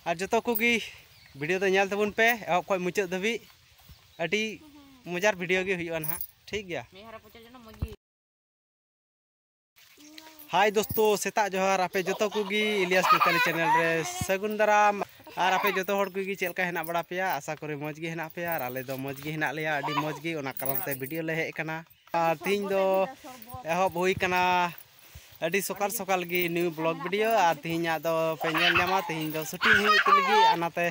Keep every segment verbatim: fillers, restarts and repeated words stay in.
ᱟᱨ ᱡᱚᱛᱚ ᱠᱚᱜᱮ ᱵᱷᱤᱰᱤᱭᱳ ᱫᱚ ᱧᱮᱞ ᱛᱟᱵᱚᱱ ᱯᱮ ᱮᱦᱚᱵ ᱠᱷᱚᱱ ᱢᱩᱪᱟᱹᱫ ᱫᱷᱟᱹᱵᱤᱡ᱾ ᱟᱹᱰᱤ ᱢᱚᱡᱟᱨ ᱵᱷᱤᱰᱤᱭᱳ ᱜᱮ ᱦᱩᱭᱩᱜᱼᱟ ᱱᱟᱦᱟᱜ, ᱴᱷᱤᱠ ᱜᱮᱭᱟ᱾ ᱦᱟᱭ ᱫᱳᱥᱛᱳ, ᱥᱮᱛᱟᱜ ᱡᱚᱦᱟᱨ ᱟᱯᱮ ᱡᱚᱛᱚ ᱠᱚᱜᱮ ᱤᱞᱤᱭᱟᱥ ᱢᱤᱛᱟᱞᱤ ᱪᱮᱱᱮᱞ ᱨᱮ ᱥᱟᱹᱜᱩᱱ ᱫᱟᱨᱟᱢ᱾ ᱟᱨ ᱟᱯᱮ ᱡᱚᱛᱚ ᱦᱚᱲ ᱠᱚᱜᱮ ᱪᱮᱫ ᱞᱮᱠᱟ ᱦᱮᱱᱟᱜ ᱵᱟᱲᱟ ᱯᱮᱭᱟ? ᱟᱥᱟ ᱠᱚᱨᱮ ᱢᱚᱡᱽ ᱜᱮ ᱦᱮᱱᱟᱜ ᱯᱮᱭᱟ ᱟᱨ ᱟᱞᱮ ᱫᱚ ᱢᱚᱡᱽ ᱜᱮ ᱦᱮᱱᱟᱜ ᱞᱮᱭᱟ, ᱟᱹᱰᱤ ᱢᱚᱡᱽ ᱜᱮ᱾ ᱚᱱᱟ ᱠᱟᱨᱚᱱ ᱛᱮ ᱵᱷᱤᱰᱤᱭᱳ ᱞᱮ ᱦᱮᱡ ᱟᱠᱟᱱᱟ᱾ ᱟᱨ ᱛᱤᱦᱤᱧ ᱫᱚ ᱮᱦᱚᱵ ᱦᱩᱭ ᱠᱟᱱᱟ ᱟᱹᱰᱤ ᱥᱚᱠᱟᱞ ᱥᱚᱠᱟᱞ ᱜᱮ ᱱᱤᱭᱩ ᱵᱞᱚᱜ ᱵᱷᱤᱰᱤᱭᱳ᱾ ᱟᱨ ᱛᱤᱦᱤᱧᱟᱜ ᱫᱚ ᱯᱮ ᱧᱮᱞ ᱧᱟᱢᱟ, ᱛᱤᱦᱤᱧ ᱫᱚ ᱥᱩᱴᱤᱝ ᱦᱩᱭᱩᱜ ᱛᱟᱞᱮ ᱜᱮ᱾ ᱟᱨ ᱚᱱᱟᱛᱮ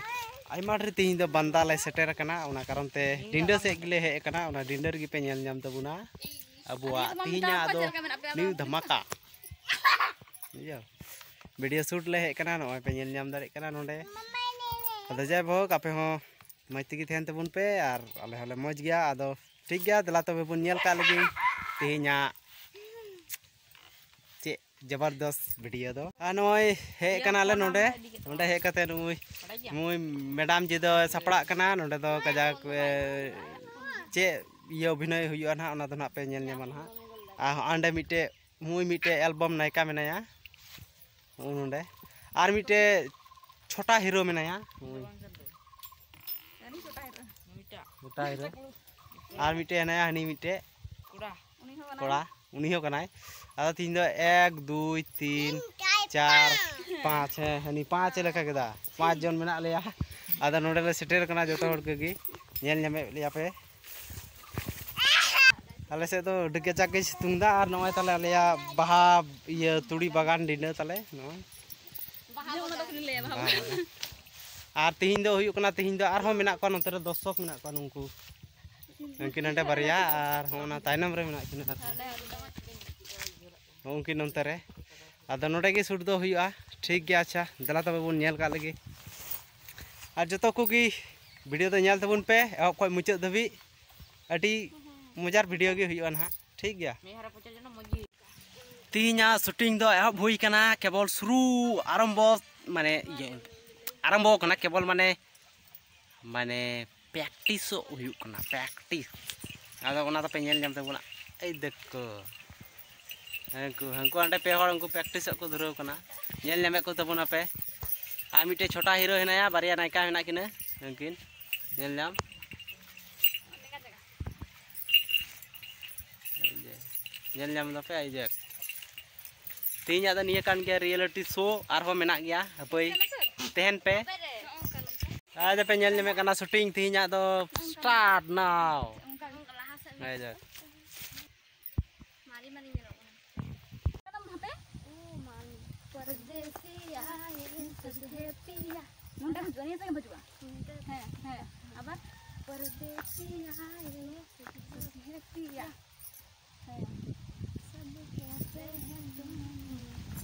ᱟᱭᱢᱟ ᱰᱷᱮᱨ ᱛᱤᱦᱤᱧ ᱫᱚ ᱵᱟᱱᱫᱟ ᱞᱮ ᱥᱮᱴᱮᱨ ᱟᱠᱟᱱᱟ᱾ ᱚᱱᱟ ᱠᱟᱨᱚᱱ ᱛᱮ ᱰᱤᱸᱰᱟᱹ ᱥᱮᱫ ᱜᱮᱞᱮ ᱦᱮᱡ ᱟᱠᱟᱱᱟ, ᱚᱱᱟ ᱰᱤᱸᱰᱟᱹ ᱨᱮᱜᱮ ᱯᱮ ᱧᱮᱞ ᱧᱟᱢ ᱛᱟᱵᱚᱱᱟ ᱟᱵᱚᱣᱟᱜ ᱛᱤᱦᱤᱧᱟᱜ ᱫᱚ ᱱᱤᱭᱩ ᱫᱷᱟᱢᱟᱠᱟ᱾ ᱵᱩᱡᱷᱟᱹᱣ, ᱵᱷᱤᱰᱤᱭᱳ ᱥᱩᱴ ᱞᱮ ᱦᱮᱡ ᱟᱠᱟᱱᱟ, ᱱᱚᱜᱼᱚᱭ ᱯᱮ ᱧᱮᱞ ᱧᱟᱢ ᱫᱟᱲᱮᱭᱟᱜ ᱠᱟᱱᱟ ᱱᱚᱰᱮ᱾ ᱟᱫᱚ ᱡᱟᱭᱦᱳᱠ, ᱟᱯᱮ ᱦᱚᱸ ᱢᱚᱡᱽ ᱛᱮᱜᱮ ᱛᱟᱦᱮᱱ ᱛᱟᱵᱚᱱ ᱯᱮ ᱟᱨ ᱟᱞᱮ ᱦᱚᱸᱞᱮ ᱢᱚᱡᱽ ᱜᱮᱭᱟ᱾ ᱟᱫᱚ ᱴᱷᱤᱠ ᱜᱮᱭᱟ, ᱫᱮᱞᱟ ᱛᱚᱵᱮ ᱵᱚᱱ ᱧᱮᱞ ᱠᱟᱜ ᱞᱮᱜᱮ ᱛᱮᱦᱮᱧᱟᱜ ᱪᱮᱫ ᱡᱚᱵᱚᱨᱫᱚᱥ ᱵᱷᱤᱰᱤᱭᱳ ᱫᱚ᱾ ᱟᱨ ᱱᱚᱜᱼᱚᱭ ᱦᱮᱡ ᱠᱟᱱᱟᱞᱮ ᱱᱚᱰᱮ, ᱱᱚᱰᱮ ᱦᱮᱡ ᱠᱟᱛᱮ ᱱᱩᱭ ᱱᱩᱭ ᱢᱮᱰᱟᱢ ᱡᱮ ᱫᱚ ᱥᱟᱯᱲᱟᱜ ᱠᱟᱱᱟ ᱱᱚᱰᱮ ᱫᱚ ᱠᱟᱡᱟᱠ, ᱮ, ᱪᱮᱫ ᱤᱭᱟᱹ ᱚᱵᱷᱤᱱᱚᱭ ᱦᱩᱭᱩᱜᱼᱟ ᱱᱟᱦᱟᱜ, ᱚᱱᱟ ᱫᱚ ᱱᱟᱦᱟᱜ ᱯᱮ ᱧᱮᱞ ᱧᱟᱢᱟ ᱱᱟᱦᱟᱜ᱾ ᱟᱨ ᱦᱚᱸ ᱚᱸᱰᱮ ᱢᱤᱫᱴᱮᱡ ᱢᱩᱭ ᱢᱤᱫᱴᱮᱡ ᱮᱞᱵᱟᱢ ᱱᱟᱭᱤᱠᱟ ᱢᱮᱱᱟᱭᱟ, ᱦᱚᱸᱜᱼᱚ ᱱᱚᱰᱮ᱾ ᱟᱨ ᱢᱤᱫᱴᱮᱡ ᱪᱷᱳᱴᱟ ᱦᱤᱨᱳ ᱢᱮᱱᱟᱭᱟ, ᱦᱩᱸ᱾ ᱪᱷᱳᱴᱟ ᱦᱤᱨᱳ᱾ ᱟᱨ ᱢᱤᱫᱴᱮᱡ ᱦᱮᱱᱟᱭᱟ ᱦᱟᱹᱱᱤ ᱢᱤᱫᱴᱮᱡ ᱠᱚᱲᱟ, ᱩᱱᱤ ᱦᱚᱸ ᱠᱟᱱᱟᱭ᱾ ᱟᱫᱚ ᱛᱤᱦᱤᱧ ᱫᱚ ᱮᱠ, ᱫᱩᱭ, ᱛᱤᱱ, ᱪᱟᱨ, ᱯᱟᱸᱪ, ᱦᱮᱸ, ᱦᱟᱹᱱᱤ ᱯᱟᱸᱪ ᱮ ᱞᱮᱠᱷᱟ ᱠᱮᱫᱟ, ᱯᱟᱸᱪ ᱡᱚᱱ ᱢᱮᱱᱟᱜ ᱞᱮᱭᱟ᱾ ᱟᱫᱚ ᱱᱚᱰᱮ ᱞᱮ ᱥᱮᱴᱮᱨ ᱠᱟᱱᱟ ᱡᱚᱛᱚ ᱦᱚᱲ ᱠᱚᱜᱮ, ᱧᱮᱞ ᱧᱟᱢᱮᱫ ᱞᱮᱭᱟ ᱯᱮ᱾ ᱟᱞᱮ ᱥᱮᱫ ᱫᱚ ᱟᱹᱰᱤ ᱠᱟᱡᱟᱠ ᱜᱮ ᱥᱤᱛᱩᱝ ᱫᱟ᱾ ᱟᱨ ᱱᱚᱜᱼᱚᱭ ᱛᱟᱦᱞᱮ ᱟᱞᱮᱭᱟᱜ ᱵᱟᱦᱟ, ᱤᱭᱟᱹ, ᱛᱩᱲᱤ ᱵᱟᱜᱟᱱ ᱰᱤᱸᱰᱟᱹ ᱛᱟᱞᱮ ᱱᱚᱜᱼᱚᱭ᱾ ᱵᱟᱦᱟ ᱵᱟᱜᱟᱱ᱾ ᱟᱨ ᱛᱤᱦᱤᱧ ᱫᱚ ᱦᱩᱭᱩᱜ ᱠᱟᱱᱟ, ᱛᱤᱦᱤᱧ ᱫᱚ ᱟᱨᱦᱚᱸ ᱢᱮᱱᱟᱜ ᱠᱚᱣᱟ ᱱᱚᱛᱮ ᱨᱮ, ᱫᱚᱨᱥᱚᱠ ᱢᱮᱱᱟᱜ ᱠᱚᱣᱟ ᱱᱩᱝᱠᱩ᱾ ᱩᱱᱠᱤᱱ ᱱᱚᱰᱮ ᱵᱟᱨᱭᱟ ᱟᱨ ᱦᱚᱸ ᱚᱱᱟ ᱛᱟᱭᱱᱚᱢ ᱨᱮ ᱢᱮᱱᱟᱜ ᱠᱤᱱᱟ ᱟᱨᱦᱚᱸ᱾ ᱩᱱᱠᱤᱱ ᱱᱚᱱᱛᱮ ᱨᱮ᱾ ᱟᱫᱚ ᱱᱚᱰᱮ ᱜᱮ ᱥᱩᱴ ᱫᱚ ᱦᱩᱭᱩᱜᱼᱟ᱾ ᱴᱷᱤᱠ ᱜᱮᱭᱟ, ᱟᱪᱪᱷᱟ, ᱫᱮᱞᱟ ᱛᱚᱵᱮ ᱵᱚᱱ ᱧᱮᱞ ᱠᱟᱜ ᱞᱮᱜᱮ᱾ ᱟᱨ ᱡᱚᱛᱚ ᱠᱚᱜᱮ ᱵᱷᱤᱰᱤᱭᱳ ᱫᱚ ᱧᱮᱞ ᱛᱟᱵᱚᱱ ᱯᱮ ᱮᱦᱚᱵ ᱠᱷᱚᱱ ᱢᱩᱪᱟᱹᱫ ᱫᱷᱟᱹᱵᱤᱡ᱾ ᱟᱹᱰᱤ ᱢᱚᱡᱟᱨ ᱵᱷᱤᱰᱤᱭᱳ ᱜᱮ ᱦᱩᱭᱩᱜᱼᱟ ᱱᱟᱦᱟᱜ, ᱴᱷᱤᱠ ᱜᱮᱭᱟ᱾ ᱛᱤᱦᱤᱧᱟᱜ ᱥᱩᱴᱤᱝ ᱫᱚ ᱮᱦᱚᱵ ᱦᱩᱭ ᱠᱟᱱᱟ, ᱠᱮᱵᱚᱞ ᱥᱩᱨᱩ ᱟᱨᱟᱢᱵᱚ, ᱢᱟᱱᱮ ᱤᱭᱟᱹ ᱟᱨᱟᱢᱵᱚ ᱠᱟᱱᱟ, ᱠᱮᱵᱚᱞ ᱢᱟᱱᱮ ᱢᱟᱱᱮ ᱯᱨᱮᱠᱴᱤᱥᱚᱜ ᱦᱩᱭᱩᱜ ᱠᱟᱱᱟ, ᱯᱨᱮᱠᱴᱤᱥ᱾ ᱟᱫᱚ ᱚᱱᱟ ᱫᱚᱯᱮ ᱧᱮᱞ ᱧᱟᱢ ᱛᱟᱵᱚᱱᱟ᱾ ᱮᱭ ᱫᱮᱠᱷᱚ, ᱦᱟᱹᱱᱠᱩ, ᱦᱟᱹᱱᱠᱩ ᱦᱟᱸᱰᱮ ᱯᱮ ᱦᱚᱲ ᱩᱱᱠᱩ ᱯᱨᱮᱠᱴᱤᱥᱚᱜ ᱠᱚ ᱫᱷᱩᱨᱟᱹᱣ ᱠᱟᱱᱟ, ᱧᱮᱞ ᱧᱟᱢᱮᱫ ᱠᱚ ᱛᱟᱵᱚᱱᱟᱯᱮ᱾ ᱟᱨ ᱢᱤᱫᱴᱮᱡ ᱪᱷᱳᱴᱟ ᱦᱤᱨᱳ ᱦᱮᱱᱟᱭᱟ, ᱵᱟᱨᱭᱟ ᱱᱟᱭᱠᱟ ᱦᱮᱱᱟᱜ ᱠᱤᱱᱟᱹ ᱩᱱᱠᱤᱱ᱾ ᱧᱮᱞ ᱧᱟᱢ, ᱧᱮᱞ ᱧᱟᱢ ᱫᱟᱯᱮ, ᱟᱭ ᱡᱮ ᱛᱮᱦᱮᱧᱟᱜ ᱫᱚ ᱱᱤᱭᱟᱹ ᱠᱟᱱ ᱜᱮᱭᱟ ᱨᱤᱭᱮᱞᱤᱴᱤ ᱥᱳ, ᱟᱨᱦᱚᱸ ᱢᱮᱱᱟᱜ ᱜᱮᱭᱟ, ᱦᱟᱯᱳᱭ ᱛᱟᱦᱮᱱ ᱯᱮ᱾ ᱟᱨ ᱫᱟᱯᱮ ᱧᱮᱞ ᱧᱟᱢᱮᱫ ᱠᱟᱱᱟ ᱥᱩᱴᱤᱝ ᱛᱮᱦᱮᱧᱟᱜ ᱫᱚ ᱥᱴᱟᱨᱴ ᱱᱟᱣ᱾ ᱟᱭ ᱡᱮ ᱢᱟᱨᱮ ᱢᱟᱨᱮ ᱧᱮᱞᱚᱜ ᱠᱟᱱᱟ᱾ ᱟᱫᱚᱢ ᱦᱟᱯᱮ᱾ ᱯᱚᱨᱫᱮᱥᱤᱭᱟ ᱤᱧ ᱛᱩᱡᱷᱮ ᱯᱤᱭᱟ᱾ ᱱᱚᱸᱰᱮ ᱦᱤᱡᱩᱜᱼᱟ, ᱱᱤᱭᱟᱹ ᱥᱮᱫ ᱜᱮ ᱵᱟᱹᱪᱩᱜᱼᱟ᱾ ᱦᱮᱸ, ᱦᱮᱸ, ᱟᱵᱟᱨ᱾ ᱯᱚᱨᱫᱮᱥᱤᱭᱟ ᱤᱧ ᱛᱩᱡᱷᱮ ᱯᱤᱭᱟ᱾ ᱦᱮᱸ᱾ ᱥᱟᱫ ᱠᱮᱛᱮ ᱦᱮ ᱛᱩᱢ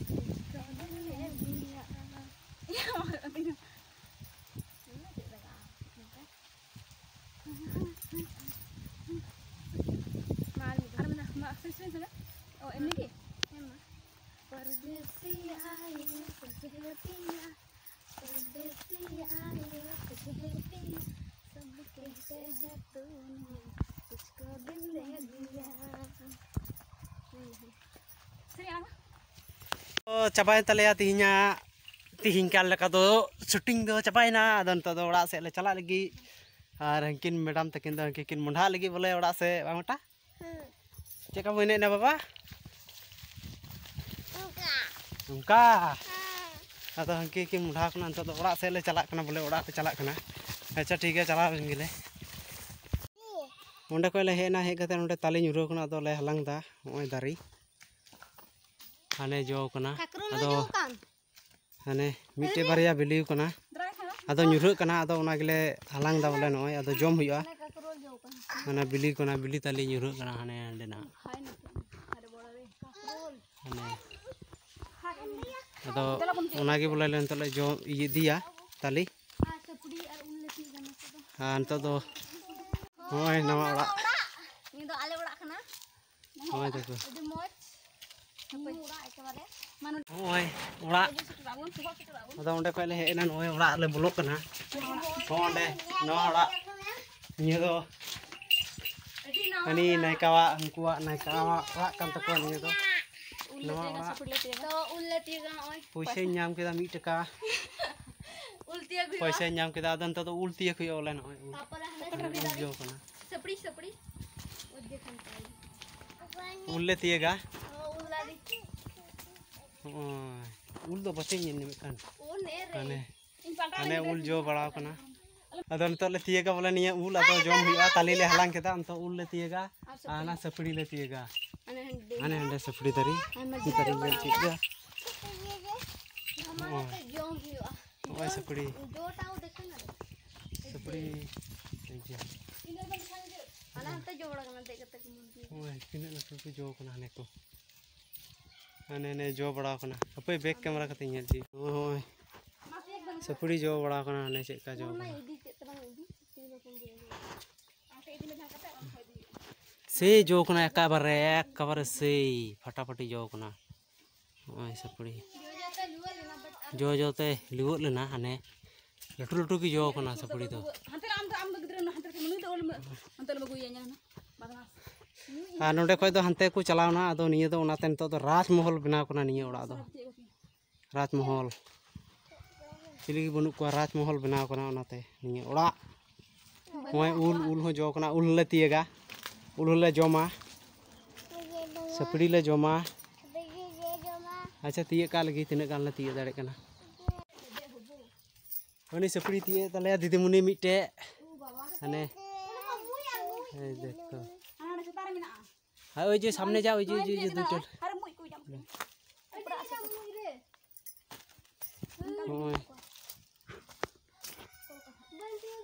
ᱢᱩᱡᱷᱠᱳ ᱫᱤᱞ ᱫᱮ ᱫᱤᱭᱟ᱾ ᱤᱭᱟᱹ, ᱢᱟ ᱪᱮᱫ ᱞᱟᱜᱟᱜᱼᱟ? ᱱᱚᱝᱠᱟ᱾ ᱢᱟ ᱟᱨ ᱢᱤᱫ ᱫᱷᱟᱣ᱾ ᱟᱨ ᱢᱮᱱᱟᱜ, ᱢᱟ, ᱥᱩᱭ, ᱥᱩᱭ, ᱥᱩᱭ᱾ ᱚ, ᱮᱢᱱᱤ ᱜᱮ? ᱦᱮᱸ, ᱢᱟ᱾ ᱯᱚᱨᱫᱮᱥᱤᱭᱟ ᱤᱧ ᱛᱩᱡᱷᱮ ᱯᱤᱭᱟ, ᱯᱚᱨᱫᱮᱥᱤᱭᱟ ᱤᱧ ᱛᱩᱡᱷᱮ ᱯᱤᱭᱟ, ᱥᱟᱫ ᱠᱮᱛᱮ ᱦᱮ ᱛᱩᱢ ᱢᱩᱡᱷᱠᱳ ᱫᱤᱞ ᱫᱮ ᱫᱤᱭᱟ᱾ ᱥᱮᱨᱮᱧ ᱟᱲᱟᱝ ᱢᱮ᱾ ᱛᱚ, ᱪᱟᱵᱟᱭᱮᱱ ᱛᱟᱞᱮᱭᱟ ᱛᱤᱦᱤᱧᱟᱜ, ᱛᱤᱦᱤᱧ ᱠᱟᱱ ᱞᱮᱠᱟ ᱫᱚ ᱥᱩᱴᱤᱝ ᱫᱚ ᱪᱟᱵᱟᱭᱮᱱᱟ᱾ ᱟᱫᱚ ᱱᱤᱛᱚᱜ ᱫᱚ ᱚᱲᱟᱜ ᱥᱮᱫ ᱞᱮ ᱪᱟᱞᱟᱜ ᱞᱟᱹᱜᱤᱫ᱾ ᱟᱨ ᱦᱟᱹᱱᱠᱤᱱ ᱢᱮᱰᱟᱢ ᱛᱟᱹᱠᱤᱱ ᱫᱚ ᱦᱟᱹᱱᱠᱤᱱ ᱠᱤᱱ ᱢᱚᱸᱰᱷᱟᱜ ᱞᱟᱹᱜᱤᱫ ᱵᱚᱞᱮ ᱚᱲᱟᱜ ᱥᱮᱫ, ᱵᱟᱝ ᱵᱮᱴᱟ? ᱦᱮᱸ᱾ ᱪᱮᱫ ᱠᱟᱢ ᱮᱱᱮᱡ ᱮᱱᱟ ᱵᱟᱵᱟ? ᱚᱱᱠᱟ᱾ ᱚᱱᱠᱟ? ᱦᱮᱸ᱾ ᱟᱫᱚ ᱦᱟᱹᱱᱠᱤᱱ ᱠᱤᱱ ᱢᱚᱸᱰᱷᱟ ᱠᱟᱱᱟ, ᱱᱤᱛᱚᱜ ᱫᱚ ᱚᱲᱟᱜ ᱥᱮᱫ ᱞᱮ ᱪᱟᱞᱟᱜ ᱠᱟᱱᱟ, ᱵᱚᱞᱮ ᱚᱲᱟᱜ ᱞᱮ ᱪᱟᱞᱟᱜ ᱠᱟᱱᱟ᱾ ᱟᱪᱪᱷᱟ, ᱴᱷᱤᱠ ᱜᱮᱭᱟ, ᱪᱟᱞᱟᱣ ᱮᱱ ᱜᱮᱞᱮ᱾ ᱚᱸᱰᱮ ᱠᱷᱚᱱ ᱞᱮ ᱦᱮᱡ ᱮᱱᱟ, ᱦᱮᱡ ᱠᱟᱛᱮ ᱱᱚᱸᱰᱮ ᱛᱟᱞᱮ ᱧᱩᱨᱦᱟᱹᱣ ᱠᱟᱱᱟ, ᱟᱫᱚ ᱞᱮ ᱦᱟᱞᱟᱝ ᱮᱫᱟ ᱱᱚᱜᱼᱚᱭ ᱫᱟᱨᱮ᱾ ᱦᱟᱱᱮ ᱡᱚ ᱠᱟᱱᱟ᱾ ᱠᱟᱠᱨᱳᱞ ᱟᱫᱚ ᱡᱚ ᱠᱟᱱ᱾ ᱦᱟᱱᱮ ᱢᱤᱫᱴᱮᱡ ᱵᱟᱨᱭᱟ ᱵᱤᱞᱤ ᱠᱟᱱᱟ᱾ ᱟᱫᱚ ᱧᱩᱨᱦᱟᱹᱜ ᱠᱟᱱᱟ, ᱟᱫᱚ ᱚᱱᱟ ᱜᱮᱞᱮ ᱦᱟᱞᱟᱝ ᱮᱫᱟ ᱵᱚᱞᱮ, ᱱᱚᱜᱼᱚᱭ ᱟᱫᱚ ᱡᱚᱢ ᱦᱩᱭᱩᱜᱼᱟ᱾ ᱦᱟᱱᱮ ᱠᱟᱠᱨᱳᱞ ᱡᱚ ᱠᱟᱱᱟ᱾ ᱦᱟᱱᱮ ᱵᱤᱞᱤ ᱠᱟᱱᱟ, ᱵᱤᱞᱤ ᱛᱟᱞᱮ ᱧᱩᱨᱦᱟᱹᱜ ᱠᱟᱱᱟ ᱦᱟᱱᱮ ᱦᱟᱸᱰᱮᱱᱟᱜ᱾ ᱦᱟᱭ ᱱᱟᱠᱤ, ᱟᱹᱰᱤ ᱵᱚᱲᱚ ᱨᱮ ᱠᱟᱠᱨᱳᱞ᱾ ᱦᱟᱱᱮ᱾ ᱦᱟᱭ ᱱᱟᱠᱤ᱾ ᱟᱫᱚ ᱫᱮᱞᱟ ᱵᱚᱱ ᱪᱮᱫ ᱚᱱᱟ ᱜᱮ ᱵᱚᱞᱮ ᱱᱤᱛᱚᱜ ᱞᱮ ᱡᱚᱢ ᱤᱫᱤᱭᱟ ᱛᱟᱞᱮ᱾ ᱟᱨ ᱥᱟᱹᱯᱲᱤ ᱟᱨ ᱩᱞ ᱞᱮ ᱛᱤᱭᱳᱜᱟ ᱱᱤᱛᱚᱜ ᱫᱚ᱾ ᱟᱨ ᱱᱤᱛᱚᱜ ᱫᱚ ᱱᱚᱜᱼᱚᱭ ᱱᱟᱣᱟ ᱚᱲᱟᱜ᱾ ᱱᱤᱭᱟᱹ ᱫᱚ ᱟᱞᱮ ᱚᱲᱟᱜ ᱠᱟᱱᱟ᱾ ᱦᱳᱭ ᱛᱟᱠᱚ᱾ ᱟᱹᱰᱤ ᱢᱚᱡᱽ᱾ ᱱᱤᱭᱟᱹ ᱚᱲᱟᱜ ᱮᱠᱮᱵᱟᱨᱮ᱾ ᱢᱟ ᱱᱚᱰᱮ ᱱᱚᱜᱼᱚᱭ ᱚᱲᱟᱜ᱾ ᱥᱮᱴᱮᱨᱚᱜ ᱟᱵᱚᱱ, ᱥᱚᱦᱚᱜ ᱥᱮᱴᱮᱨᱚᱜ ᱟᱵᱚᱱ᱾ ᱟᱫᱚ ᱚᱸᱰᱮ ᱠᱷᱚᱡ ᱞᱮ ᱦᱮᱡ ᱮᱱᱟ, ᱱᱚᱜᱼᱚᱭ ᱚᱲᱟᱜ ᱞᱮ ᱵᱚᱞᱚᱜ ᱠᱟᱱᱟ᱾ ᱱᱚᱜᱼᱚᱭ ᱱᱚᱣᱟ ᱚᱲᱟᱜ᱾ ᱱᱤᱭᱟᱹ ᱫᱚ ᱟᱹᱰᱤ ᱱᱟᱣᱟ ᱦᱟᱹᱱᱤ ᱚᱲᱟᱜ᱾ ᱱᱟᱭᱠᱟᱣᱟᱜ, ᱩᱱᱠᱩᱣᱟᱜ ᱱᱟᱭᱠᱟᱣᱟᱜ ᱚᱲᱟᱜ ᱠᱟᱱ ᱛᱟᱠᱚᱣᱟ ᱱᱤᱭᱟᱹ ᱫᱚ᱾ ᱩᱞ ᱱᱚᱣᱟ ᱚᱲᱟᱜ ᱛᱚ ᱩᱞ ᱞᱮ ᱛᱤᱭᱳᱜᱟ ᱱᱚᱜᱼᱚᱭ᱾ ᱯᱚᱭᱥᱟᱧ ᱧᱟᱢ ᱠᱮᱫᱟ ᱢᱤᱫ ᱴᱟᱠᱟ᱾ ᱩᱞ ᱛᱤᱭᱳᱜ ᱦᱩᱭᱩᱜᱼᱟ᱾ ᱯᱚᱭᱥᱟᱧ ᱧᱟᱢ ᱠᱮᱫᱟ, ᱟᱫᱚ ᱱᱤᱛᱚᱜ ᱫᱚ ᱩᱞ ᱛᱤᱭᱳᱜ ᱦᱩᱭᱩᱜᱼᱟ ᱵᱚᱞᱮ᱾ ᱱᱚᱜᱼᱚᱭ ᱩᱞ᱾ ᱛᱟᱯᱚᱨᱮ ᱦᱟᱱᱮ ᱩᱞ ᱡᱚ ᱠᱟᱱᱟ᱾ ᱥᱟᱹᱯᱲᱤ, ᱥᱟᱹᱯᱲᱤ᱾ ᱩᱞ ᱜᱮ ᱠᱷᱟᱱ ᱛᱟᱭ᱾ ᱩᱞ ᱞᱮ ᱛᱤᱭᱳᱜᱟ᱾ ᱚ, ᱩᱞ ᱫᱟᱨᱮ᱾ ᱱᱚᱜᱼᱚᱭ᱾ ᱩᱞ ᱫᱚ ᱵᱟᱹᱪᱩᱧ ᱧᱮᱞ ᱧᱟᱢᱮᱫ ᱠᱟᱱ᱾ ᱚ, ᱱᱮ ᱨᱮ᱾ ᱦᱟᱱᱮ᱾ ᱤᱧ ᱯᱟᱞᱴᱟᱣ ᱦᱟᱱᱮ ᱞᱮᱱ ᱩᱞ ᱨᱮ ᱡᱚ ᱵᱟᱲᱟᱣ ᱠᱟᱱᱟ᱾ ᱟᱫᱚ ᱱᱤᱛᱚᱜ ᱞᱮ ᱛᱤᱭᱳᱜᱟ ᱵᱚᱞᱮ ᱱᱤᱭᱟᱹ ᱩᱞ, ᱟᱫᱚ ᱡᱚᱢ ᱦᱩᱭᱩᱜᱼᱟ᱾ ᱛᱟᱞᱮ ᱞᱮ ᱦᱟᱞᱟᱝ ᱠᱮᱫᱟ, ᱱᱤᱛᱚᱜ ᱩᱞ ᱞᱮ ᱛᱤᱭᱳᱜᱟ᱾ ᱟᱨ ᱦᱟᱱᱟ ᱥᱟᱹᱯᱲᱤ ᱞᱮ ᱛᱤᱭᱳᱜᱟ᱾ ᱦᱟᱱᱮ ᱦᱟᱸᱰᱮ᱾ ᱦᱟᱱᱮ ᱦᱟᱸᱰᱮ ᱥᱟᱹᱯᱲᱤ ᱫᱟᱨᱮ᱾ ᱟᱭᱢᱟ ᱥᱟᱹᱯᱲᱤ ᱫᱟᱨᱮ ᱧᱮᱞ ᱪᱮᱫ ᱜᱮ᱾ ᱦᱟᱢᱟᱞ ᱱᱚᱜᱼᱚᱭ᱾ ᱠᱟᱛᱮ ᱡᱚᱢ ᱦᱩᱭᱩᱜᱼᱟ᱾ ᱱᱚᱜᱼᱚᱭ ᱥᱟᱹᱯᱲᱤ᱾ ᱡᱚᱴᱟᱜ ᱫᱮᱠᱷᱟᱣ ᱱᱟ᱾ ᱥᱟᱹᱯᱲᱤ᱾ ᱤᱧ ᱫᱚ ᱵᱟᱹᱧ ᱠᱷᱟᱱ ᱡᱮ᱾ ᱦᱟᱱᱮ ᱦᱟᱱᱛᱮ ᱡᱚ ᱵᱟᱲᱟ ᱠᱟᱱᱟ, ᱫᱮᱡ ᱠᱟᱛᱮ ᱠᱚ ᱢᱚᱱ ᱠᱮᱫᱟ᱾ ᱱᱚᱜᱼᱚᱭ ᱛᱤᱱᱟᱹᱜ ᱞᱟᱹᱴᱩ ᱞᱟᱹᱴᱩ ᱡᱚ ᱠᱟᱱᱟ ᱦᱟᱱᱮ ᱠᱚ᱾ ᱦᱟᱱᱮ ᱦᱟᱱᱮ ᱡᱚ ᱵᱟᱲᱟᱣ ᱠᱟᱱᱟ᱾ ᱦᱟᱯᱮ back camera ᱠᱟᱛᱮᱧ ᱧᱮᱞ ᱦᱚᱪᱚᱭ᱾ ᱱᱚᱜᱼᱚᱭ ᱥᱟᱹᱯᱲᱤ ᱡᱚ ᱵᱟᱲᱟᱣ ᱠᱟᱱᱟ, ᱦᱟᱱᱮ ᱪᱮᱫ ᱞᱮᱠᱟ ᱡᱚ ᱠᱟᱱᱟ᱾ ᱥᱮᱭ ᱡᱚ ᱠᱟᱱᱟ ᱮᱠᱮᱵᱟᱨᱮ, ᱮᱠᱮᱵᱟᱨᱮ ᱥᱮᱭ ᱯᱷᱟᱴᱟᱯᱷᱟᱴᱤ ᱡᱚ ᱠᱟᱱᱟ᱾ ᱱᱚᱜᱼᱚᱭ ᱥᱟᱹᱯᱲᱤ ᱡᱚ ᱡᱚ ᱛᱮ ᱞᱩᱣᱟᱹᱜ ᱞᱮᱱᱟ, ᱦᱟᱱᱮ ᱞᱟᱹᱴᱩ ᱞᱟᱹᱴᱩ ᱜᱮ ᱡᱚ ᱠᱟᱱᱟ ᱥᱟᱹᱯᱲᱤ ᱫᱚ᱾ ᱦᱟᱱᱛᱮ ᱨᱮ ᱟᱢ ᱫᱚ, ᱟᱢ ᱫᱚ ᱜᱤᱫᱽᱨᱟᱹ ᱱᱟ, ᱦᱟᱱᱛᱮ ᱨᱮ ᱱᱩᱭ ᱫᱚ ᱚᱞ ᱢᱮ᱾ ᱦᱟᱱᱛᱮ ᱨᱮ ᱵᱟᱹᱜᱩᱭᱟ, ᱧᱮᱞ ᱢᱮ᱾ ᱵᱟᱫᱢᱟᱥ᱾ ᱟᱨ ᱱᱚᱸᱰᱮ ᱠᱷᱚᱡ ᱫᱚ ᱦᱟᱱᱛᱮ ᱠᱚ ᱪᱟᱞᱟᱣ ᱮᱱᱟ, ᱟᱫᱚ ᱱᱤᱭᱟᱹ ᱫᱚ ᱚᱱᱟᱛᱮ ᱱᱤᱛᱚᱜ ᱫᱚ ᱨᱟᱡᱽᱢᱚᱦᱚᱞ ᱵᱮᱱᱟᱣ ᱠᱟᱱᱟ ᱱᱤᱭᱟᱹ ᱚᱲᱟᱜ ᱫᱚ᱾ ᱨᱟᱡᱽᱢᱚᱦᱚᱞ᱾ ᱪᱤᱞᱤ ᱜᱮ ᱵᱟᱹᱱᱩᱜ ᱠᱚᱣᱟ, ᱨᱟᱡᱽᱢᱚᱦᱚᱞ ᱵᱮᱱᱟᱣ ᱠᱟᱱᱟ ᱚᱱᱟᱛᱮ ᱱᱤᱭᱟᱹ ᱚᱲᱟᱜ᱾ ᱱᱚᱜᱼᱚᱭ ᱩᱞ, ᱩᱞ ᱦᱚᱸ ᱡᱚ ᱠᱟᱱᱟ, ᱩᱞ ᱦᱚᱸᱞᱮ ᱛᱤᱭᱟᱹᱜᱟ, ᱩᱞ ᱦᱚᱸᱞᱮ ᱡᱚᱢᱟ, ᱥᱟᱹᱯᱲᱤ ᱞᱮ ᱡᱚᱢᱟ᱾ ᱟᱪᱪᱷᱟ, ᱛᱤᱭᱟᱹᱜ ᱠᱟᱜ ᱞᱮᱜᱮ, ᱛᱤᱱᱟᱹᱜ ᱜᱟᱱ ᱞᱮ ᱛᱤᱭᱟᱹᱜ ᱫᱟᱲᱮᱭᱟᱜ ᱠᱟᱱᱟ᱾ ᱩᱱᱤ ᱥᱟᱹᱯᱲᱤ ᱛᱤᱭᱟᱹᱜ ᱛᱟᱞᱮᱭᱟ ᱫᱤᱫᱤᱢᱩᱱᱤ ᱢᱤᱫᱴᱮᱡ᱾ ᱦᱟᱱᱮ᱾ ᱮᱭ ᱫᱮᱠᱷ ᱛᱚ᱾ ᱦᱟᱱᱟ ᱥᱮᱛᱟ ᱨᱮ ᱢᱮᱱᱟᱜᱼᱟ᱾ ᱦᱮᱸ, ᱳᱭ ᱡᱮ ᱥᱟᱢᱱᱮ ᱡᱟ, ᱳᱭ ᱡᱮ, ᱳᱭ ᱡᱮ, ᱳᱭ ᱡᱮ, ᱫᱩ ᱪᱟᱨ᱾ ᱟᱨᱮ ᱢᱩᱡ ᱠᱚ ᱧᱟᱢ ᱠᱮᱫᱟ᱾ ᱱᱚᱜᱼᱚᱭ᱾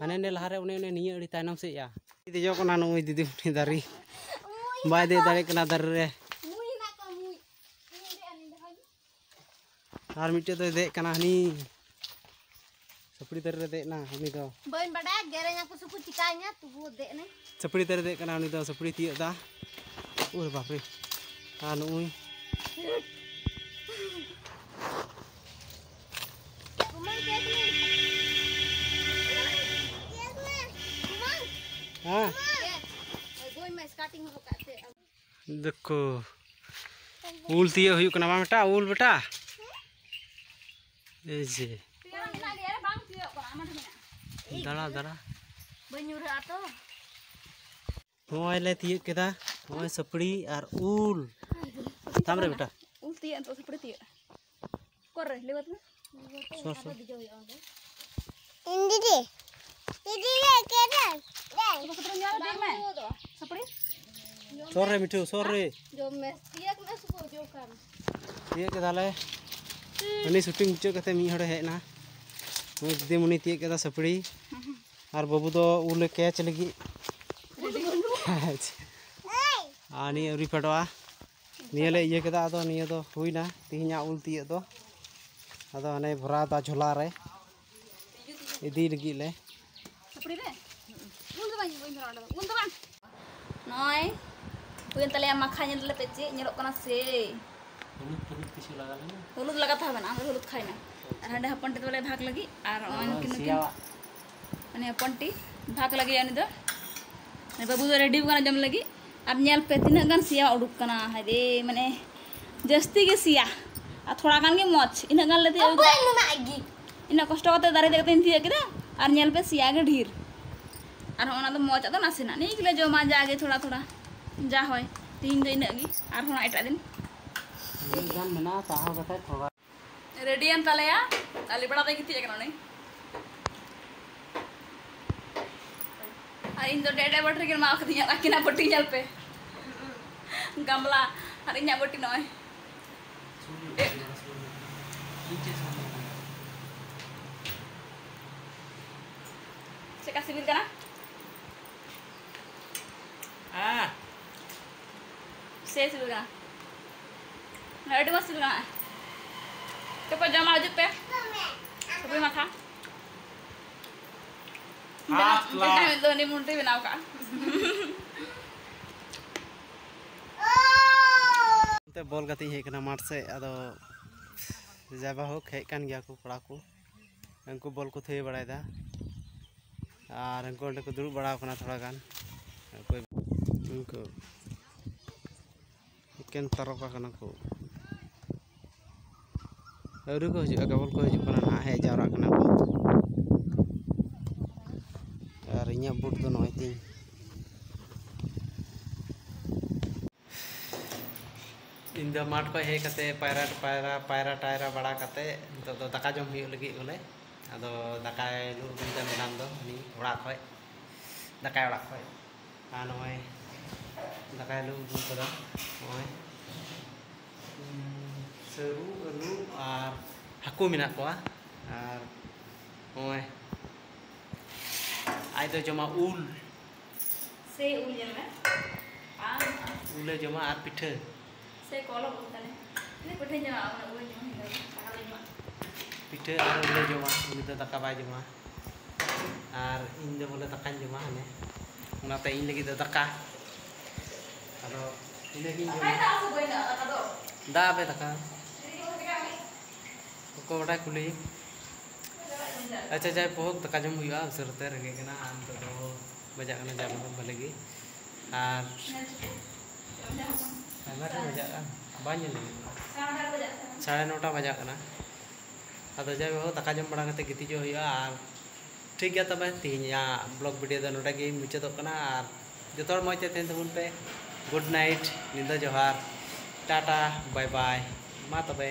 ᱦᱟᱱᱮ ᱱᱮ ᱞᱟᱦᱟᱨᱮ ᱚᱱᱮ, ᱚᱱᱮ ᱱᱤᱭᱟᱹ ᱟᱹᱰᱤ ᱛᱟᱭᱱᱚᱢ ᱥᱮᱫ ᱭᱟ᱾ ᱫᱮᱡᱚᱜ ᱠᱟᱱᱟ ᱱᱩᱭ ᱫᱤᱫᱤᱢᱩᱱᱤ ᱫᱟᱨᱮ᱾ ᱵᱟᱭ ᱫᱮᱡ ᱫᱟᱲᱮᱭᱟᱜ ᱠᱟᱱᱟ ᱫᱟᱨᱮ ᱨᱮ᱾ ᱢᱩᱡ ᱦᱮᱱᱟᱜ ᱠᱚᱣᱟ, ᱢᱩᱡ᱾ ᱟᱨ ᱢᱤᱫᱴᱮᱡ ᱫᱚᱭ ᱫᱮᱡ ᱠᱟᱱᱟ ᱦᱟᱹᱱᱤ᱾ ᱥᱟᱹᱯᱲᱤ ᱫᱟᱨᱮ ᱨᱮ ᱫᱮᱡ ᱮᱱᱟ ᱩᱱᱤ ᱫᱚ᱾ ᱵᱟᱹᱧ ᱵᱟᱰᱟᱭᱟ, ᱜᱮᱨᱮᱧᱟ ᱠᱚ ᱥᱮ ᱠᱚ ᱪᱤᱠᱟᱹᱧᱟ, ᱛᱚᱵᱩ ᱫᱮᱡ ᱮᱱᱟᱹᱧ᱾ ᱥᱟᱹᱯᱲᱤ ᱫᱟᱨᱮ ᱨᱮ ᱫᱮᱡ ᱠᱟᱱᱟ ᱩᱱᱤ ᱫᱚ, ᱥᱟᱹᱯᱲᱤ ᱛᱤᱭᱳᱜ ᱮᱫᱟ᱾ ᱳᱨᱮ ᱵᱟᱯ ᱨᱮ᱾ ᱟᱨ ᱱᱩᱜᱼᱩᱭ᱾ ᱠᱩᱢᱟᱨ, ᱠᱮᱥ ᱢᱮ᱾ ᱠᱮᱥ ᱢᱮ᱾ ᱠᱩᱢᱟᱨ᱾ ᱦᱮᱸ᱾ ᱠᱮᱥ᱾ ᱳᱭ ᱵᱳᱭ ᱢᱮ, starting ᱦᱚᱸ ᱠᱟᱜ ᱛᱮ᱾ ᱫᱮᱠᱷᱳ, ᱩᱞ ᱛᱤᱭᱳᱜ ᱦᱩᱭᱩᱜ ᱠᱟᱱᱟ ᱵᱟᱝ ᱵᱮᱴᱟ? ᱩᱞ ᱵᱮᱴᱟ, ᱮᱭ ᱡᱮ᱾ ᱫᱟᱬᱟ, ᱫᱟᱬᱟ᱾ ᱱᱚᱜᱼᱚᱭ ᱞᱮ ᱛᱤᱭᱳᱜ ᱠᱮᱫᱟ, ᱱᱚᱜᱼᱚᱭ ᱥᱟᱹᱯᱲᱤ ᱟᱨ ᱩᱞ᱾ ᱛᱟᱢ ᱨᱮ ᱵᱮᱴᱟ᱾ ᱩᱞ ᱛᱤᱭᱳᱜ, ᱱᱤᱛᱚᱜ ᱥᱟᱹᱯᱲᱤ ᱛᱤᱭᱳᱜ᱾ ᱠᱚᱨᱮ ᱞᱮᱣᱟᱫ ᱢᱮ᱾ ᱥᱚᱨ, ᱥᱚᱨ᱾ ᱤᱧ ᱫᱤᱫᱤ, ᱫᱤᱫᱤ ᱞᱮ ᱠᱮᱫᱟ᱾ ᱥᱟᱹᱯᱲᱤ ᱧᱮᱞ ᱫᱮ ᱢᱮ᱾ ᱥᱟᱹᱯᱲᱤ᱾ ᱥᱚᱨ ᱨᱮ ᱢᱤᱴᱷᱩ, ᱥᱚᱨ ᱨᱮ᱾ ᱡᱚᱢ ᱢᱮ᱾ ᱛᱤᱭᱟᱹᱜ ᱢᱮ ᱥᱩᱠᱩ ᱡᱚ ᱠᱟᱱ᱾ ᱛᱤᱭᱟᱹᱜ ᱠᱮᱫᱟᱞᱮ᱾ ᱩᱱᱤ ᱥᱩᱴᱤᱝ ᱢᱩᱪᱟᱹᱫ ᱠᱟᱛᱮ ᱢᱤᱫ ᱦᱚᱲᱮ ᱦᱮᱡ ᱮᱱᱟ᱾ ᱩᱱᱤ ᱫᱤᱫᱤᱢᱩᱱᱤ ᱛᱤᱭᱟᱹᱜ ᱠᱮᱫᱟ ᱥᱟᱹᱯᱲᱤ᱾ ᱟᱨ ᱵᱟᱹᱵᱩ ᱫᱚ ᱩᱞᱮ ᱠᱮᱪ ᱞᱟᱹᱜᱤᱫ᱾ ᱟᱨ ᱱᱤᱭᱟᱹ ᱟᱹᱣᱨᱤ ᱯᱷᱮᱰᱚᱜᱼᱟ᱾ ᱱᱤᱭᱟᱹ ᱞᱮ ᱤᱭᱟᱹ ᱠᱮᱫᱟ, ᱟᱫᱚ ᱱᱤᱭᱟᱹ ᱫᱚ ᱦᱩᱭᱱᱟ ᱛᱮᱦᱮᱧᱟᱜ ᱩᱞ ᱛᱤᱭᱟᱹᱜ ᱫᱚ᱾ ᱟᱫᱚ ᱦᱟᱱᱮ ᱵᱷᱚᱨᱟᱣ ᱫᱟ ᱡᱷᱚᱞᱟ ᱨᱮ ᱤᱫᱤ ᱞᱟᱹᱜᱤᱫ ᱞᱮ᱾ ᱥᱟᱹᱯᱲᱤ ᱨᱮ? ᱩᱞ ᱫᱚ ᱵᱟᱝ, ᱵᱟᱹᱧ ᱵᱷᱚᱨᱟᱣ ᱚᱸᱰᱮ ᱫᱚ᱾ ᱩᱞ ᱫᱚ ᱵᱟᱝ᱾ ᱱᱚᱜᱼᱚᱭ ᱦᱩᱭᱮᱱ ᱛᱟᱞᱮᱭᱟ ᱢᱟᱠᱷᱟ, ᱧᱮᱞ ᱫᱟᱞᱮ ᱯᱮ ᱪᱮᱫ ᱧᱮᱞᱚᱜ ᱠᱟᱱᱟ ᱥᱮ᱾ ᱦᱩᱞᱩᱫ ᱯᱷᱩᱞᱩᱫ ᱠᱤᱪᱷᱩ ᱞᱟᱜᱟᱣ ᱞᱮᱱᱟ? ᱦᱩᱞᱩᱫ ᱞᱟᱜᱟᱣ ᱛᱟᱦᱮᱸ ᱠᱟᱱᱟ, ᱟᱢ ᱫᱚ ᱦᱩᱞᱩᱫ ᱠᱷᱟᱭ ᱢᱮ᱾ ᱟᱨ ᱦᱟᱸᱰᱮ ᱦᱚᱯᱚᱱ ᱴᱤ ᱫᱚᱞᱮ ᱵᱷᱟᱜᱽ ᱞᱟᱹᱜᱤᱫ, ᱟᱨ ᱱᱚᱜᱼᱚᱭ ᱱᱩᱠᱤᱱ, ᱱᱩᱠᱤᱱ ᱥᱮᱭᱟᱣᱟᱜ᱾ ᱢᱟᱱᱮ ᱦᱚᱯᱚᱱ ᱴᱤ ᱵᱷᱟᱜᱽ ᱞᱟᱹᱜᱤᱫ ᱩᱱᱤ ᱫᱚ᱾ ᱵᱟᱹᱵᱩ ᱫᱚ ᱨᱮᱰᱤ ᱠᱟᱱᱟ ᱡᱚᱢ ᱞᱟᱹᱜᱤᱫ᱾ ᱟᱨ ᱧᱮᱞ ᱯᱮ ᱛᱤᱱᱟᱹᱜ ᱜᱟᱱ ᱥᱮᱭᱟ ᱩᱰᱩᱠ ᱠᱟᱱᱟ᱾ ᱦᱟᱭ ᱨᱮ, ᱢᱟᱱᱮ ᱡᱟᱹᱥᱛᱤ ᱜᱮ ᱥᱮᱭᱟ ᱟᱨ ᱛᱷᱚᱲᱟ ᱜᱟᱱ ᱜᱮ ᱢᱚᱡᱽ᱾ ᱤᱱᱟᱹᱜ ᱜᱟᱱ ᱞᱮ ᱛᱤᱭᱳᱜ ᱟᱹᱜᱩ ᱠᱮᱫᱟ᱾ ᱚᱠᱚᱭ ᱱᱩᱱᱟᱹᱜ ᱜᱮ? ᱤᱱᱟᱹᱜ ᱠᱚᱥᱴᱚ ᱠᱟᱛᱮ ᱫᱟᱨᱮ ᱫᱮᱡ ᱠᱟᱛᱮᱧ ᱛᱤᱭᱳᱜ ᱠᱮᱫᱟ᱾ ᱟᱨ ᱧᱮᱞ ᱯᱮ ᱥᱮᱭᱟ ᱜᱮ ᱰᱷᱮᱨ᱾ ᱟᱨ ᱦᱚᱸ ᱚᱱᱟ ᱫᱚ ᱢᱚᱡᱽ ᱟᱜ ᱫᱚ ᱱᱟᱥᱮᱱᱟᱜ ᱱᱤᱭᱟᱹ ᱜᱮᱞᱮ ᱡᱚᱢᱟ, ᱡᱟᱜᱮ ᱛᱷᱚᱲᱟ ᱛᱷᱚᱲᱟ᱾ ᱡᱟ ᱦᱚᱭ, ᱛᱤᱦᱤᱧ ᱫᱚ ᱤᱱᱟᱹᱜ ᱜᱮ, ᱟᱨᱦᱚᱸ ᱮᱴᱟᱜ ᱫᱤᱱ᱾ ᱩᱱᱟᱹᱜ ᱜᱟᱱ ᱢᱮᱱᱟᱜᱼᱟ, ᱥᱟᱦᱟᱣ ᱠᱟᱛᱮ ᱛᱷᱚᱲᱟ᱾ ᱨᱮᱰᱤᱭᱮᱱ ᱛᱟᱞᱮᱭᱟ, ᱟᱞᱮ ᱵᱮᱲᱟ ᱫᱚᱭ ᱜᱤᱛᱤᱡ ᱟᱠᱟᱱᱟ ᱩᱱᱤ᱾ ᱟᱨ ᱤᱧ ᱫᱚ ᱰᱮ ᱰᱮ ᱵᱟᱹᱴᱤ ᱨᱮᱜᱮ ᱮᱢᱟ ᱠᱟᱫᱤᱧᱟ, ᱟᱹᱠᱤᱱᱟᱜ ᱵᱟᱹᱴᱤ ᱧᱮᱞ ᱯᱮ᱾ ᱜᱟᱢᱞᱟ ᱟᱨ ᱤᱧᱟᱹᱜ ᱵᱟᱹᱴᱤ ᱱᱚᱜᱼᱚᱭ᱾ ᱪᱮᱫᱠᱟ ᱥᱤᱵᱤᱞ ᱠᱟᱱᱟ? ᱦᱮᱸ᱾ ᱥᱮ ᱥᱤᱵᱤᱞ ᱠᱟᱱᱟ? ᱟᱹᱰᱤ ᱢᱚᱡᱽ ᱥᱤᱵᱤᱞ ᱠᱟᱱᱟ᱾ ᱪᱚ ᱯᱮ ᱡᱚᱢᱟ, ᱦᱤᱡᱩᱜ ᱯᱮ᱾ ᱥᱩᱠᱨᱤ ᱢᱟᱠᱷᱟ᱾ ᱵᱮᱱᱟᱣ, ᱟᱥᱞᱟ᱾ ᱵᱮᱱᱟᱣ ᱫᱚ ᱩᱱᱤ ᱢᱩᱱᱴᱩᱭ ᱵᱮᱱᱟᱣ ᱠᱟᱜᱼᱟ᱾ ᱚᱱᱛᱮ ᱵᱚᱞ ᱜᱟᱛᱮᱜ ᱤᱧ ᱦᱮᱡ ᱠᱟᱱᱟ ᱢᱟᱴᱷ ᱥᱮᱫ, ᱟᱫᱚ ᱡᱟᱭ ᱵᱟ ᱦᱳᱠ, ᱦᱮᱡ ᱠᱟᱱ ᱜᱮᱭᱟ ᱠᱚ ᱠᱚᱲᱟ ᱠᱚ᱾ ᱩᱱᱠᱩ ᱵᱚᱞ ᱠᱚ ᱛᱷᱤᱭᱟᱹ ᱵᱟᱲᱟᱭᱮᱫᱟ᱾ ᱟᱨ ᱩᱱᱠᱩ ᱚᱸᱰᱮ ᱠᱚ ᱫᱩᱲᱩᱵ ᱵᱟᱲᱟ ᱟᱠᱟᱱᱟ ᱛᱷᱚᱲᱟ ᱜᱟᱱ᱾ ᱚᱠᱚᱭ ᱩᱱᱠᱩ ᱮᱠᱮᱱ ᱛᱟᱨᱚᱠᱟ ᱠᱟᱱᱟ ᱠᱚ᱾ ᱟᱹᱣᱨᱤ ᱠᱚ ᱦᱤᱡᱩᱜᱼᱟ, ᱠᱮᱵᱚᱞ ᱠᱚ ᱦᱤᱡᱩᱜ ᱠᱟᱱᱟ ᱱᱟᱦᱟᱜ, ᱦᱮᱡ ᱡᱟᱣᱨᱟᱜ ᱠᱟᱱᱟ ᱠᱚ᱾ ᱟᱨ ᱤᱧᱟᱹᱜ ᱵᱩᱴ ᱫᱚ ᱱᱚᱜᱼᱚᱭ ᱛᱤᱧ᱾ ᱤᱧ ᱫᱚ ᱢᱟᱴᱷ ᱠᱷᱚᱱ ᱦᱮᱡ ᱠᱟᱛᱮ ᱯᱟᱭᱨᱟ ᱯᱟᱭᱨᱟ ᱯᱟᱭᱨᱟ ᱴᱟᱭᱨᱟ ᱵᱟᱲᱟ ᱠᱟᱛᱮ ᱱᱤᱛᱚᱜ ᱫᱚ ᱫᱟᱠᱟ ᱡᱚᱢ ᱦᱩᱭᱩᱜ ᱞᱟᱹᱜᱤᱫ ᱵᱚᱞᱮ᱾ ᱟᱫᱚ ᱫᱟᱠᱟᱭ ᱞᱩ ᱟᱹᱜᱩᱭᱮᱫᱟ ᱢᱮᱰᱟᱢ ᱫᱚ ᱩᱱᱤ ᱚᱲᱟᱜ ᱠᱷᱚᱱ, ᱫᱟᱠᱟᱭ ᱚᱲᱟᱜ ᱠᱷᱚᱱ᱾ ᱟᱨ ᱱᱚᱜᱼᱚᱭ ᱫᱟᱠᱟᱭ ᱞᱩ ᱟᱹᱜᱩ ᱠᱟᱫᱟ᱾ ᱱᱚᱜᱼᱚᱭ, ᱩᱸ, ᱥᱟᱹᱨᱩ, ᱟᱹᱞᱩ ᱟᱨ ᱦᱟᱹᱠᱩ ᱢᱮᱱᱟᱜ ᱠᱚᱣᱟ᱾ ᱟᱨ ᱱᱚᱜᱼᱚᱭ ᱟᱡ ᱫᱚ ᱡᱚᱢᱟ ᱩᱞ᱾ ᱥᱮ ᱩᱞ ᱧᱮᱞ ᱢᱮ᱾ ᱟᱢ ᱩᱞᱮ ᱡᱚᱢᱟ ᱟᱨ ᱯᱤᱴᱷᱟᱹ᱾ ᱥᱮ ᱠᱚᱞᱚᱢ ᱩᱞ ᱛᱟᱞᱮ᱾ ᱤᱧ ᱫᱚ ᱯᱤᱴᱷᱟᱹᱧ ᱡᱚᱢᱟ, ᱟᱢ ᱫᱚ ᱩᱞ ᱡᱚᱢ ᱦᱩᱭᱩᱜᱼᱟ᱾ ᱫᱟᱠᱟ ᱫᱚ ᱡᱚᱢᱟ᱾ ᱯᱤᱴᱷᱟᱹ ᱟᱨ ᱩᱞᱮ ᱡᱚᱢᱟ, ᱩᱱᱤ ᱫᱚ ᱫᱟᱠᱟ ᱵᱟᱭ ᱡᱚᱢᱟ᱾ ᱟᱨ ᱤᱧ ᱫᱚ ᱵᱚᱞᱮ ᱫᱟᱠᱟᱧ ᱡᱚᱢᱟ ᱦᱟᱱᱮ᱾ ᱚᱱᱟᱛᱮ ᱤᱧ ᱞᱟᱹᱜᱤᱫ ᱫᱚ ᱫᱟᱠᱟ᱾ ᱟᱫᱚ ᱤᱱᱟᱹᱜᱤᱧ ᱡᱚᱢᱟ᱾ ᱫᱟᱜ ᱟᱯᱮ ᱫᱟᱠᱟ᱾ ᱚᱠᱚᱭ ᱵᱟᱰᱟᱭ ᱠᱩᱞᱤ᱾ ᱟᱪᱪᱷᱟ, ᱡᱟᱭᱦᱳᱠ, ᱫᱟᱠᱟ ᱡᱚᱢ ᱦᱩᱭᱩᱜᱼᱟ ᱩᱥᱟᱹᱨᱟᱛᱮ, ᱨᱮᱸᱜᱮᱡ ᱠᱟᱱᱟ᱾ ᱟᱨ ᱱᱤᱛᱚᱜ ᱫᱚ ᱵᱟᱡᱟᱜ ᱠᱟᱱᱟ ᱡᱟᱜᱮ ᱵᱷᱟᱞᱮ ᱜᱮ᱾ ᱟᱨ ᱟᱭᱢᱟ ᱰᱷᱮᱨ ᱵᱟᱡᱟᱜ ᱠᱟᱱᱟ, ᱵᱟᱝ ᱧᱮᱞ ᱦᱩᱭᱩᱜ ᱠᱟᱱᱟ᱾ ᱥᱟᱲᱮ ᱱᱚᱴᱟ ᱵᱟᱡᱟᱜ ᱠᱟᱱᱟ᱾ ᱟᱫᱚ ᱡᱟᱭᱦᱳᱠ, ᱫᱟᱠᱟ ᱡᱚᱢ ᱵᱟᱲᱟ ᱠᱟᱛᱮ ᱜᱤᱛᱤᱡᱚᱜ ᱦᱩᱭᱩᱜᱼᱟ᱾ ᱟᱨ ᱴᱷᱤᱠ ᱜᱮᱭᱟ, ᱛᱚᱵᱮ ᱛᱮᱦᱮᱧᱟᱜ ᱵᱞᱚᱜ ᱵᱷᱤᱰᱤᱭᱳ ᱫᱚ ᱱᱚᱰᱮ ᱜᱮ ᱢᱩᱪᱟᱹᱫᱚᱜ ᱠᱟᱱᱟ᱾ ᱟᱨ ᱡᱚᱛᱚ ᱦᱚᱲ ᱢᱚᱡᱽ ᱛᱮ ᱛᱟᱦᱮᱱ ᱛᱟᱵᱚᱱ ᱯᱮ᱾ ᱜᱩᱰ ᱱᱟᱭᱤᱴ, ᱧᱤᱫᱟᱹ ᱡᱚᱦᱟᱨ, ᱴᱟᱴᱟ, ᱵᱟᱭ ᱵᱟᱭ᱾ ᱢᱟ ᱛᱚᱵᱮ᱾